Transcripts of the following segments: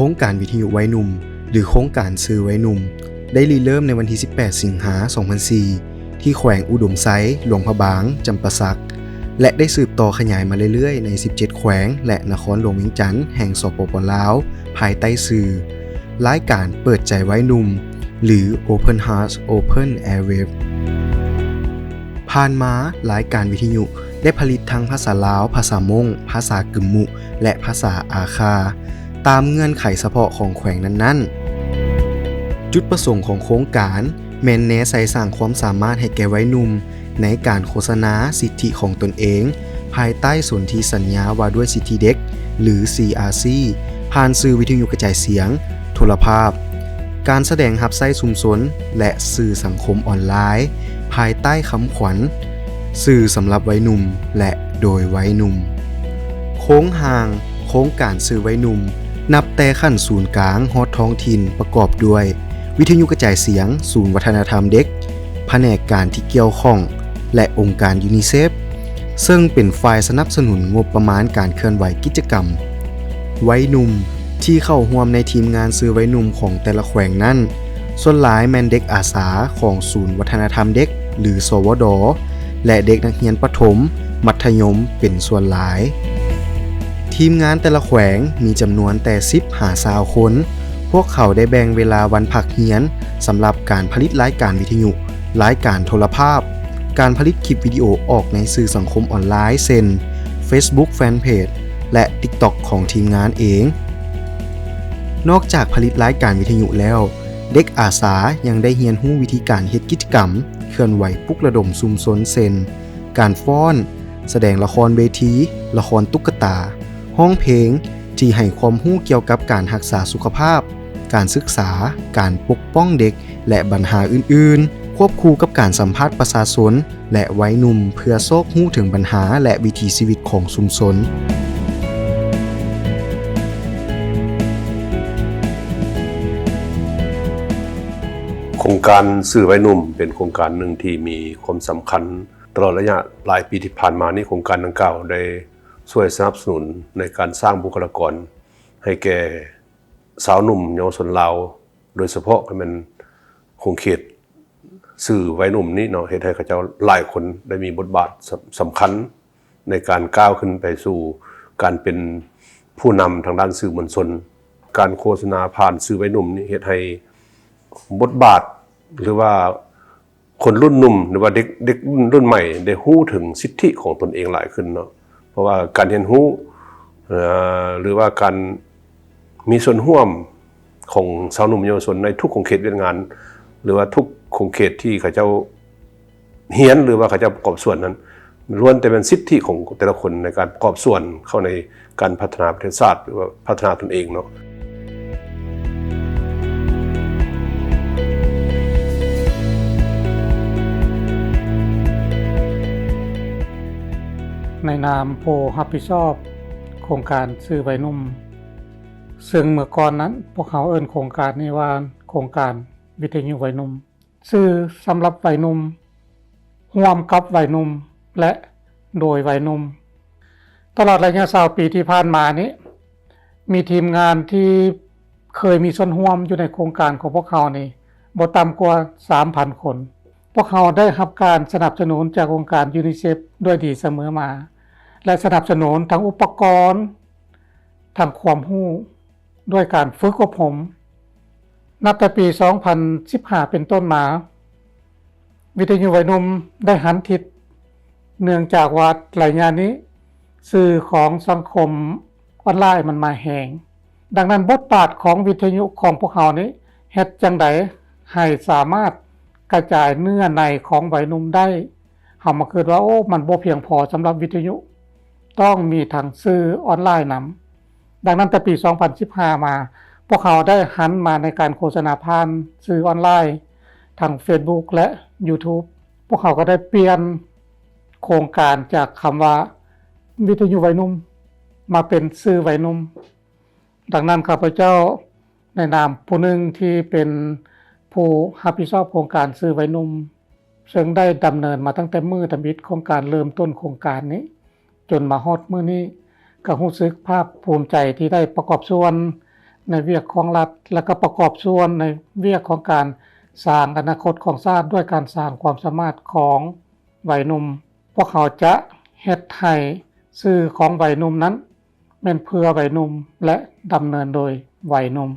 ໂຄງການວິທະຍຸໄວໜຸ່ມ ຫຼື ໂຄງການສື່ໄວໜຸ່ມ ໄດ້ລິເລີ່ມໃນວັນທີສິບແປດ ສິງຫາ ສອງພັນສີ່ ທີ່ແຂວງອຸດົມໄຊ, ຫຼວງພະບາງ, ຈຳປາສັກ ແລະ ໄດ້ສືບຕໍ່ຂະຫຍາຍມາເລື້ອຍໆ ໃນສິບເຈັດແຂວງ ແລະ ນະຄອນຫຼວງວຽງຈັນ ແຫ່ງ ສປປ ລາວ ພາຍໃຕ້ຊື່ ລາຍການເປີດໃຈໄວໜຸ່ມ ຫຼື Open Heart Open Airwaves. ຜ່ານມາ, ລາຍການວິທະຍຸໄດ້ຜະລິດທັງພາສາລາວ, ພາສາມົ້ງ, ພາສາກຶມມຸ ແລະ ພາສາອາຄາ ຕາມເງື່ອນໄຂສະເພາະຂອງແຂວງນັ້ນໆ. ຈຸດປະສົງຂອງໂຄງການແມ່ນແນໃສ່ສ້າງຄວາມສາມາດໃຫ້ແກ່ໄວໜຸ່ມ ໃນການໂຄສະນາສິດທິຂອງຕົນເອງ ພາຍໃຕ້ສົນທິສັນຍາວ່າດ້ວຍສິດທິເດັກ ຫຼື CRC ຜ່ານສື່ວິທະຍຸກະຈາຍສຽງ, ໂທລະພາບ, ການສະແດງຮັບໃຊ້ຊຸມຊົນ ແລະ ສື່ສັງຄົມອອນລາຍ ພາຍໃຕ້ຄຳຂວັນ ສື່ສຳລັບໄວໜຸ່ມ ແລະ ໂດຍໄວໜຸ່ມ. ໂຄງຮ່າງໂຄງການສື່ໄວໜຸ່ມ ນັບແຕ່ຂັ້ນສູນກາງຮອດທ້ອງຖິ່ນ ປະກອບດ້ວຍ ວິທະຍຸກະຈາຍສຽງ, ສູນວັດທະນະທຳເດັກ, ພະແນກການທີ່ກ່ຽວຂ້ອງ ແລະ ອົງການຢູນິເຊັບ ເຊິ່ງເປັນຝ່າຍສະໜັບສະໜູນງົບປະມານການເຄື່ອນໄຫວກິດຈະກຳໄວໜຸ່ມ ທີ່ເຂົ້າຮ່ວມໃນທີມງານສື່ໄວໜຸ່ມຂອງແຕ່ລະແຂວງນັ້ນ ສ່ວນຫຼາຍແມ່ນເດັກອາສາຂອງສູນວັດທະນະທຳເດັກ ຫຼື ສວດ ແລະ ເດັກນັກຮຽນປະຖົມ, ມັດທະຍົມເປັນສ່ວນຫຼາຍ. ທີມງານແຕ່ລະແຂວງມີຈຳນວນແຕ່ສິບຫາຊາວຄົນ. ພວກເຂົາໄດ້ແບ່ງເວລາວັນພັກຮຽນສຳລັບການຜະລິດລາຍການວິທະຍຸ, ລາຍການໂທລະພາບ, ການຜະລິດຄລິບວິດີໂອອອກໃນສື່ສັງຄົມອອນລາຍ ເຊັ່ນ Facebook Fanpage ແລະ TikTok ຂອງທີມງານເອງ. ນອກຈາກຜະລິດລາຍການວິທະຍຸແລ້ວ, ເດັກອາສາຍັງໄດ້ຮຽນຮູ້ວິທີການເຮັດກິດຈະກຳເຄື່ອນໄຫວປຸກລະດົມຊຸມຊົນ ເຊັ່ນ ການຟ້ອນ, ສະແດງລະຄອນເວທີ, ລະຄອນຕຸກກະຕາ, ຮ້ອງເພງ ທີ່ໃຫ້ຄວາມຮູ້ກ່ຽວກັບການຮັກສາສຸຂະພາບ, ການສຶກສາ, ການປົກປ້ອງເດັກ ແລະ ບັນຫາອື່ນໆ, ຄວບຄູ່ກັບການສຳພາດປະຊາຊົນ ແລະ ໄວໜຸ່ມ ເພື່ອຊອກຮູ້ເຖິງບັນຫາ ແລະ ວິຖີຊີວິດຂອງຊຸມຊົນ. ໂຄງການສື່ໄວໜຸ່ມເປັນໂຄງການໜຶ່ງທີ່ມີຄວາມສຳຄັນ. ຕະຫຼອດໄລຍະຫຼາຍປີທີ່ຜ່ານມານີ້, ໂຄງການດັ່ງກ່າວໄດ້ຊ່ວຍສະໜັບສະໜູນໃນການສ້າງບຸກຄະລາກອນໃຫ້ແກ່ຊາວໜຸ່ມເຍົາວະຊົນລາວ, ໂດຍສະເພາະກໍແມ່ນຂົງເຂດສື່ໄວໜຸ່ມນີ້ເນາະ, ເຮັດໃຫ້ເຂົາເຈົ້າຫຼາຍຄົນໄດ້ມີບົດບາດສຳ ສຳຄັນໃນການກ້າວຂຶ້ນໄປສູ່ການເປັນຜູ້ນຳທາງດ້ານສື່ມວນຊົນ. ການໂຄສະນາຜ່ານສື່ໄວໜຸ່ມນີ້ເຮັດໃຫ້ບົດບາດ ຫຼືວ່າ ຄົນລຸ້ນໜຸ່ມ ຫຼືວ່າເດັກ ເດັກລຸ້ນໃໝ່ໄດ້ຮູ້ເຖິງສິດທິຂອງຕົນເອງຫຼາຍຂຶ້ນເນາະ. ເພາະວ່າການຮຽນຮູ້ ເອີ ຫຼືວ່າການມີສ່ວນຮ່ວມຂອງຊາວໜຸ່ມເຍົາວະຊົນໃນທຸກຂົງເຂດວຽກງານ ຫຼືວ່າທຸກຂົງເຂດທີ່ເຂົາເຈົ້າຮຽນ ຫຼືວ່າເຂົາເຈົ້າປະກອບສ່ວນນັ້ນ ລ້ວນແຕ່ແມ່ນສິດທິຂອງແຕ່ລະຄົນໃນການປະກອບສ່ວນເຂົ້າໃນ ການພັດທະນາປະເທດຊາດ ຫຼືວ່າພັດທະນາຕົນເອງເນາະ. ໃນນາມຜູ້ຮັບຜິດຊອບໂຄງການສື່ໄວໜຸ່ມ, ເຊິ່ງເມື່ອກ່ອນນັ້ນພວກເຮົາເອີ້ນໂຄງການນີ້ວ່າໂຄງການວິທະຍຸໄວໜຸ່ມ. ສື່ສຳລັບໄວໜຸ່ມ, ຮ່ວມກັບໄວໜຸ່ມ ແລະ ໂດຍໄວໜຸ່ມ. ຕະຫຼອດໄລຍະຊາວປີທີ່ຜ່ານມານີ້, ມີທີມງານທີ່ເຄີຍມີສ່ວນຮ່ວມຢູ່ໃນໂຄງການຂອງພວກເຮົານີ້ ບໍ່ຕ່ຳກວ່າສາມພັນຄົນ. ພວກເຮົາໄດ້ຮັບການສະໜັບສະໜູນຈາກອົງການຢູນິເຊັບດ້ວຍດີສະເໝີມາ ແລະ ສະໜັບສະໜູນທັງອຸປະກອນ, ທັງຄວາມຮູ້ ດ້ວຍການຝຶກອົບຮົມ. ນັບແຕ່ປີສອງພັນສິບຫ້າເປັນຕົ້ນມາ, ວິທະຍຸໄວໜຸ່ມໄດ້ຫັນທິດ, ເນື່ອງຈາກວ່າໄລຍະນີ້ສື່ຂອງສັງຄົມອອນລາຍມັນມາແຮງ. ດັ່ງນັ້ນ, ບົດບາດຂອງວິທະຍຸຂອງພວກເຮົານີ້ ເຮັດຈັ່ງໃດໃຫ້ສາມາດກະຈາຍເນື້ອໃນຂອງໄວໜຸ່ມໄດ້? ເຮົາມາຄິດວ່າ, ໂອ້, ມັນບໍ່ພຽງພໍສຳລັບວິທະຍຸ, ຕ້ອງມີທັງສື່ອອນລາຍນຳ. ດັ່ງນັ້ນ, ແຕ່ປີສອງພັນສິບຫ້າມາ, ພວກເຮົາໄດ້ຫັນມາໃນການໂຄສະນາຜ່ານສື່ອອນລາຍ, ທັງ Facebook ແລະ YouTube. ພວກເຮົາກໍໄດ້ປ່ຽນໂຄງການຈາກຄຳວ່າວິທະຍຸໄວໜຸ່ມ ມາເປັນສື່ໄວໜຸ່ມ. ດັ່ງນັ້ນ, ຂ້າພະເຈົ້າ ໃນນາມຜູ້ໜຶ່ງທີ່ເປັນຜູ້ຮັບຜິດຊອບໂຄງການສື່ໄວໜຸ່ມ, ເຊິ່ງໄດ້ດຳເນີນມາຕັ້ງແຕ່ມື້ທຳອິດຂອງການເລີ່ມຕົ້ນໂຄງການນີ້ ຈົນມາຮອດມື້ນີ້, ກໍຮູ້ສຶກພາກພູມໃຈທີ່ໄດ້ປະກອບສ່ວນ ໃນວຽກຂອງລັດ ແລະ ກໍປະກອບສ່ວນໃນວຽກຂອງການສ້າງອະນາຄົດຂອງຊາດ ດ້ວຍການສ້າງຄວາມສາມາດຂອງໄວໜຸ່ມ. ພວກເຮົາຈະເຮັດໃຫ້ສື່ຂອງໄວໜຸ່ມນັ້ນແມ່ນເພື່ອໄວໜຸ່ມ ແລະ ດຳເນີນໂດຍໄວໜຸ່ມ.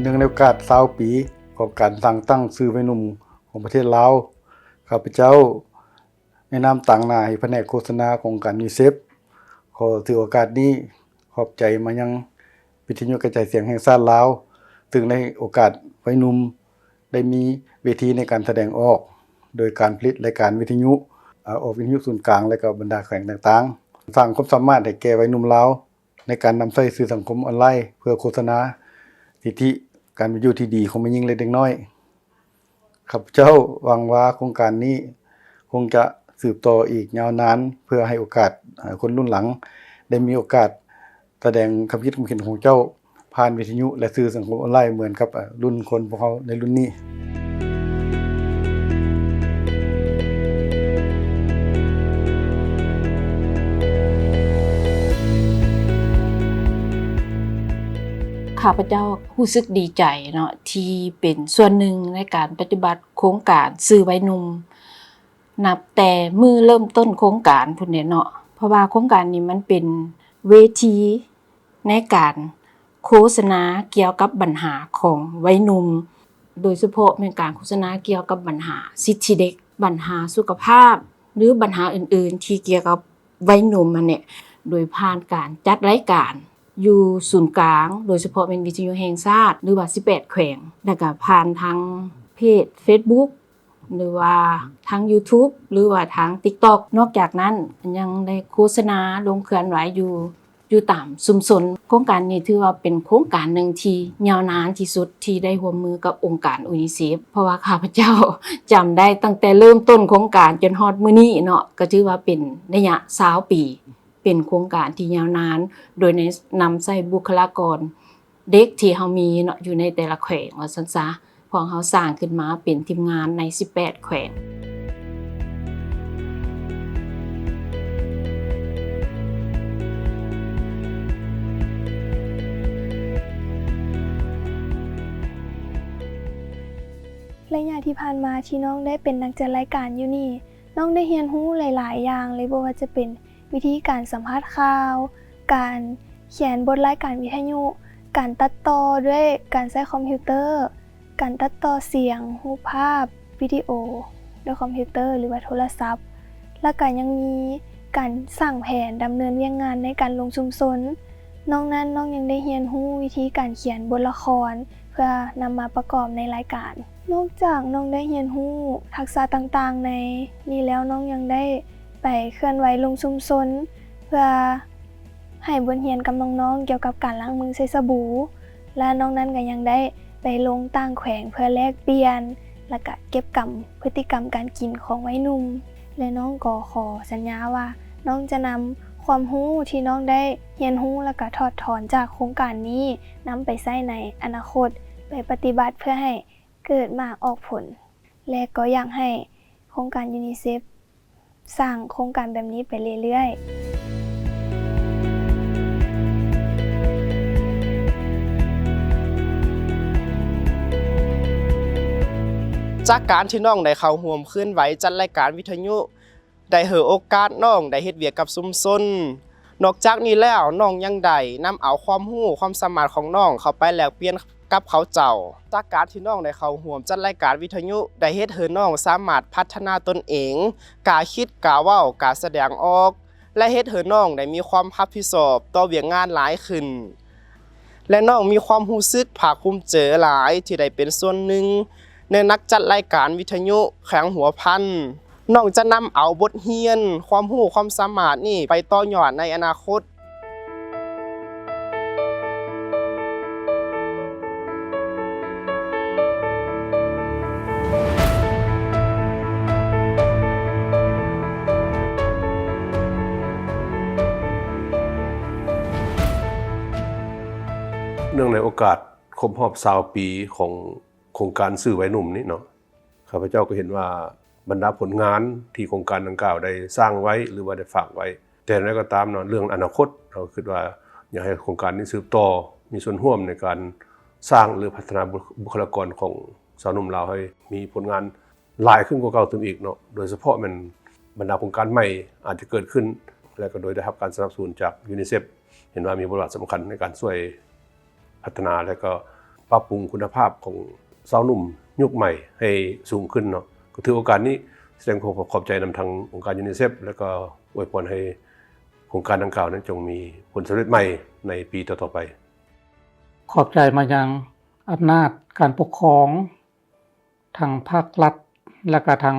ເນື່ອງໃນໂອກາດຊາວປີຂອງການສ້າງຕັ້ງສື່ໄວໜຸ່ມຂອງປະເທດລາວ, ຂ້າພະເຈົ້າ ໃນນາມຕາງໜ້າໃຫ້ພະແນກໂຄສະນາຂອງອົງການຢູນິເຊັບ ຂໍຖືໂອກາດນີ້ຂອບໃຈມາຍັງວິທະຍຸກະຈາຍສຽງແຫ່ງຊາດລາວ, ເຊິ່ງໃນໂອກາດໄວໜຸ່ມໄດ້ມີເວທີໃນການສະແດງອອກ ໂດຍການຜະລິດລາຍການວິທະຍຸ ອາ ອອກວິທະຍຸສູນກາງ ແລະ ກໍບັນດາແຂວງຕ່າງໆ, ສ້າງຄວາມສາມາດໃຫ້ແກ່ໄວໜຸ່ມລາວ ໃນການນຳໃຊ້ສື່ສັງຄົມອອນລາຍ ເພື່ອໂຄສະນາສິດທິການເປັນຢູ່ທີ່ດີຂອງແມ່ຍິງ ແລະ ເດັກນ້ອຍ. ຂ້າພະເຈົ້າຫວັງວ່າໂຄງການນີ້ຄົງຈະສືບຕໍ່ອີກຍາວນານ ເພື່ອໃຫ້ໂອກາດ ເອີ ຄົນລຸ້ນຫຼັງໄດ້ມີໂອກາດສະແດງຄຳຄິດຄຳເຫັນຂອງເຈົ້າ ຜ່ານວິທະຍຸ ແລະ ສື່ສັງຄົມອອນລາຍ ເໝືອນກັບ ເອີ ລຸ້ນຄົນພວກເຮົາໃນລຸ້ນນີ້. ຂ້າພະເຈົ້າຮູ້ສຶກດີໃຈເນາະ ທີ່ເປັນສ່ວນໜຶ່ງໃນການປະຕິບັດໂຄງການສື່ໄວໜຸ່ມ ນັບແຕ່ມື້ເລີ່ມຕົ້ນໂຄງການພຸ້ນແຫຼະເນາະ ເພາະວ່າໂຄງການນີ້ມັນເປັນເວທີ ໃນການໂຄສະນາກ່ຽວກັບບັນຫາຂອງໄວໜຸ່ມ, ໂດຍສະເພາະແມ່ນການໂຄສະນາກ່ຽວກັບບັນຫາສິດທິເດັກ, ບັນຫາສຸຂະພາບ ຫຼື ບັນຫາອື່ນໆທີ່ກ່ຽວກັບໄວໜຸ່ມຫັ້ນແຫຼະ, ໂດຍຜ່ານການຈັດລາຍການຢູ່ສູນກາງ, ໂດຍສະເພາະແມ່ນວິທະຍຸແຫ່ງຊາດ ຫຼືວ່າສິບແປດແຂວງ, ແລ້ວກະຜ່ານທາງເພຈເຟສບຸກ ຫຼືວ່າທາງຢູທູບ ຫຼືວ່າທາງຕິກຕັອກ. ນອກຈາກນັ້ນຍັງໄດ້ໂຄສະນາລົງເຄື່ອນໄຫວຢູ່ ຢູ່ຕາມຊຸມຊົນ. ໂຄງການນີ້ຖືວ່າເປັນໂຄງການໜຶ່ງທີ່ຍາວນານທີ່ສຸດທີ່ໄດ້ຮ່ວມມືກັບອົງການຢູນິເຊັບ ເພາະວ່າຂ້າພະເຈົ້າຈຳໄດ້ຕັ້ງແຕ່ເລີ່ມຕົ້ນໂຄງການຈົນຮອດມື້ນີ້ເນາະ ກໍຖືວ່າເປັນໄລຍະຊາວປີ ເປັນໂຄງການທີ່ຍາວນານ ໂດຍໃນ ນຳໃຊ້ບຸກຄະລາກອນ ເດັກທີ່ເຮົາມີເນາະ ຢູ່ໃນແຕ່ລະແຂວງວ່າຊັ້ນຊະ, ພວກເຮົາສ້າງຂຶ້ນມາເປັນທີມງານໃນສິບແປດແຂວງ. ໄລຍະທີ່ຜ່ານມາທີ່ນ້ອງໄດ້ເປັນນັກຈັດລາຍການຢູ່ນີ້, ນ້ອງໄດ້ຮຽນຮູ້ຫຼາຍໆຢ່າງເລີຍ, ບໍ່ວ່າຈະເປັນ ວິທີການສຳພາດຂ່າວ, ການຂຽນບົດລາຍການວິທະຍຸ, ການຕັດຕໍ່ດ້ວຍການໃຊ້ຄອມພິວເຕີ, ການຕັດຕໍ່ສຽງ, ຮູບພາບ, ວິດີໂອ ດ້ວຍຄອມພິວເຕີ ຫຼືວ່າໂທລະສັບ, ແລ້ວກະຍັງມີການສ້າງແຜນດຳເນີນວຽກງານໃນການລົງຊຸມຊົນ. ນອກນັ້ນ, ນ້ອງຍັງໄດ້ຮຽນຮູ້ວິທີການຂຽນບົດລະຄອນ ເພື່ອນຳມາປະກອບໃນລາຍການ. ນອກຈາກນ້ອງໄດ້ຮຽນຮູ້ທັກສະຕ່າງໆໃນນີ້ແລ້ວ, ນ້ອງຍັງໄດ້ໄປເຄື່ອນໄຫວລົງຊຸມຊົນ ເພື່ອໃຫ້ບົດຮຽນກັບນ້ອງໆກ່ຽວກັບການລ້າງມືໃຊ້ສະບູ ແລະ ນອກນັ້ນກໍຍັງໄດ້ໄປລົງຕ່າງແຂວງເພື່ອແລກປ່ຽນ ແລະ ກະເກັບກຳພຶດຕິກຳການກິນຂອງໄວໜຸ່ມ ແລະ ນ້ອງກໍຂໍສັນຍາວ່າ ນ້ອງຈະນຳຄວາມຮູ້ທີ່ນ້ອງໄດ້ຮຽນຮູ້ ແລະ ກະຖອດຖອນຈາກໂຄງການນີ້ ນຳໄປໃຊ້ໃນອະນາຄົດ ໄປປະຕິບັດເພື່ອໃຫ້ເກີດໝາກອອກຜົນ ແລະ ກໍຢາກໃຫ້ໂຄງການຢູນິເຊັບສ້າງໂຄງການແບບນີ້ໄປເລື້ອຍໆ. ຈາກການທີ່ນ້ອງໄດ້ເຂົ້າຮ່ວມເຄື່ອນໄຫວຈັດລາຍການວິທະຍຸ ໄດ້ໃຫ້ໂອກາດນ້ອງໄດ້ເຮັດວຽກກັບຊຸມຊົນ. ນອກຈາກນີ້ແລ້ວ, ນ້ອງຍັງໄດ້ນຳເອົາຄວາມຮູ້, ຄວາມສາມາດຂອງນ້ອງເຂົ້າໄປແລກປ່ຽນກັບເຂົາເຈົ້າ. ຈາກການທີ່ນ້ອງໄດ້ເຂົ້າຮ່ວມຈັດລາຍການວິທະຍຸ ໄດ້ເຮັດໃຫ້ນ້ອງສາມາດພັດທະນາຕົນເອງ, ກ້າຄິດ, ກ້າເວົ້າ, ກ້າສະແດງອອກ ແລະ ເຮັດໃຫ້ນ້ອງໄດ້ມີຄວາມຮັບຜິດຊອບຕໍ່ວຽກງານຫຼາຍຂຶ້ນ. ແລະ ນ້ອງມີຄວາມຮູ້ສຶກພາກພູມໃຈຫຼາຍທີ່ໄດ້ເປັນສ່ວນໜຶ່ງໃນນັກຈັດລາຍການວິທະຍຸແຂວງຫົວພັນ. ນ້ອງຈະນຳເອົາບົດຮຽນ, ຄວາມຮູ້, ຄວາມສາມາດນີ້ໄປຕໍ່ຍອດໃນອະນາຄົດ. ເນື່ອງໃນໂອກາດຄົບຮອບຊາວປີຂອງໂຄງການສື່ໄວໜຸ່ມນີ້ເນາະ, ຂ້າພະເຈົ້າກໍເຫັນວ່າ ບັນດາຜົນງານທີ່ໂຄງການດັ່ງກ່າວໄດ້ສ້າງໄວ້ ຫຼືວ່າໄດ້ຝາກໄວ້ ແຕ່ຢ່າງໃດກໍຕາມເນາະ ເລື່ອງອະນາຄົດ ເຮົາຄິດວ່າຢາກໃຫ້ໂຄງການນີ້ສືບຕໍ່ ມີສ່ວນຮ່ວມໃນການສ້າງ ຫຼືພັດທະນາບຸ ບຸກຄະລາກອນຂອງຊາວໜຸ່ມລາວ ໃຫ້ມີຜົນງານຫຼາຍຂຶ້ນກວ່າເກົ່າຕື່ມອີກເນາະ ໂດຍສະເພາະແມ່ນບັນດາໂຄງການໃໝ່ອາດຈະເກີດຂຶ້ນ ແລະກໍໂດຍໄດ້ຮັບການສະໜັບສະໜູນຈາກ UNICEF ເຫັນວ່າມີບົດບາດສຳຄັນໃນການຊ່ວຍ ພັດທະນາ ແລະກໍປັບປຸງຄຸນນະພາບຂອງຊາວໜຸ່ມຍຸກໃໝ່ໃຫ້ສູງຂຶ້ນເນາະ ກໍຖືໂອກາດນີ້ສະແດງຄວາມຂອບໃຈນຳທາງອົງການ UNICEF ແລະກໍອວຍພອນໃຫ້ໂຄງການດັ່ງກ່າວນັ້ນຈົ່ງມີຜົນສຳເລັດໃໝ່ໃນປີຕໍ່ໆໄປ. ຂອບໃຈມາຍັງອຳນາດການປົກຄອງ ທັງພາກລັດ ແລະກະທັງ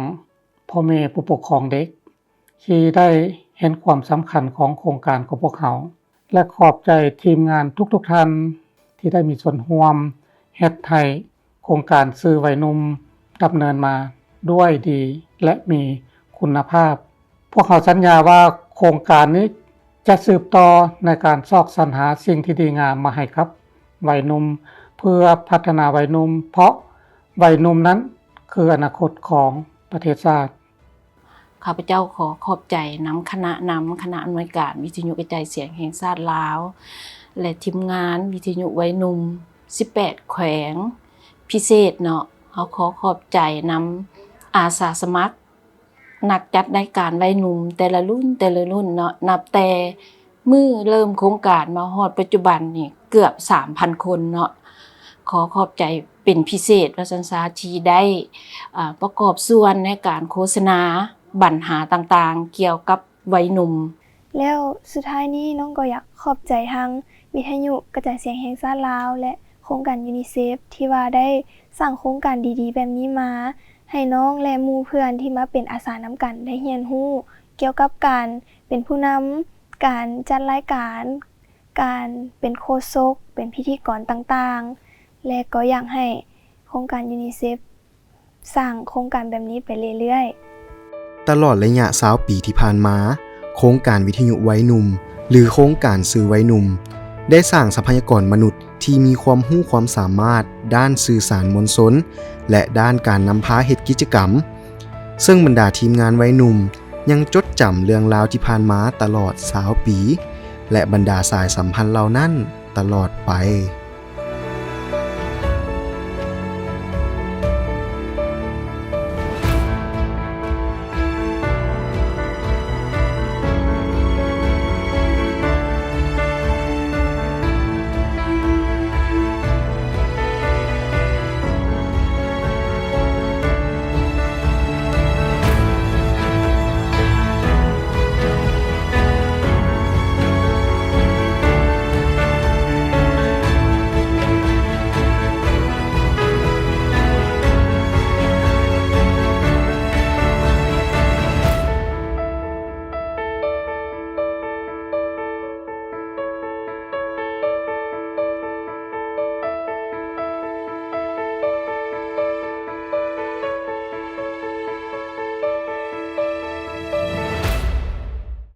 ພໍ່ແມ່ຜູ້ປົກຄອງເດັກ ທີ່ໄດ້ເຫັນຄວາມສຳຄັນຂອງໂຄງການຂອງພວກເຮົາ ແລະຂອບໃຈທີມງານທຸກໆທ່ານທີ່ໄດ້ມີສ່ວນຮ່ວມເຮັດໃຫ້ໂຄງການສື່ໄວໜຸ່ມດຳເນີນມາດ້ວຍດີ ແລະມີຄຸນນະພາບ. ພວກເຮົາສັນຍາວ່າໂຄງການນີ້ຈະສືບຕໍ່ໃນການຊອກສັນຫາສິ່ງທີ່ດີງາມມາໃຫ້ກັບໄວໜຸ່ມ ເພື່ອພັດທະນາໄວໜຸ່ມ ເພາະໄວໜຸ່ມນັ້ນຄືອະນາຄົດຂອງປະເທດຊາດ. ຂ້າພະເຈົ້າຂໍຂອບໃຈນຳຄະນະນຳ ຄະນະອຳນວຍການວິທະຍຸກະຈາຍສຽງແຫ່ງຊາດລາວ ແລະທີມງານວິທະຍຸໄວໜຸ່ມສິບແປດແຂວງ ພິເສດເນາະ ເຮົາຂໍຂອບໃຈນຳອາສາສະໝັກ ນັກຈັດລາຍການໄວໜຸ່ມແຕ່ລະລຸ້ນແຕ່ລະລຸ້ນເນາະ ນັບແຕ່ມື້ເລີ່ມໂຄງການມາຮອດປັດຈຸບັນນີ້ເກືອບສາມພັນຄົນເນາະ ຂໍຂອບໃຈເປັນພິເສດວ່າຊັ້ນຊະ ທີ່ໄດ້ ອາ ປະກອບສ່ວນໃນການໂຄສະນາບັນຫາຕ່າງໆກ່ຽວກັບໄວໜຸ່ມ. ແລ້ວສຸດທ້າຍນີ້ນ້ອງກໍຢາກຂອບໃຈທາງວິທະຍຸກະຈາຍສຽງແຫ່ງຊາດລາວ ແລະໂຄງການ UNICEF ທີ່ວ່າໄດ້ສ້າງໂຄງການດີໆແບບນີ້ມາ ໃຫ້ນ້ອງ ແລະໝູ່ເພື່ອນທີ່ມາເປັນອາສານຳກັນໄດ້ຮຽນຮູ້ກ່ຽວກັບການເປັນຜູ້ນຳ, ການຈັດລາຍການ, ການເປັນໂຄສົກ, ເປັນພິທີກອນຕ່າງໆ ແລະກໍຢາກໃຫ້ໂຄງການ UNICEF ສ້າງໂຄງການແບບນີ້ໄປເລື້ອຍໆ. ຕະຫຼອດໄລຍະຊາວປີທີ່ຜ່ານມາ, ໂຄງການວິທະຍຸໄວໜຸ່ມ ຫຼື ໂຄງການສື່ໄວໜຸ່ມ ໄດ້ສ້າງຊັບພະຍາກອນມະນຸດທີ່ມີຄວາມຮູ້ຄວາມສາມາດດ້ານສື່ສານມວນຊົນ ແລະ ດ້ານການນຳພາເຮັດກິດຈະກຳ, ເຊິ່ງບັນດາທີມງານໄວໜຸ່ມຍັງຈົດຈຳເລື່ອງລາວທີ່ຜ່ານມາຕະຫຼອດຊາວປີ ແລະ ບັນດາສາຍສຳພັນເຫຼົ່ານັ້ນຕະຫຼອດໄປ.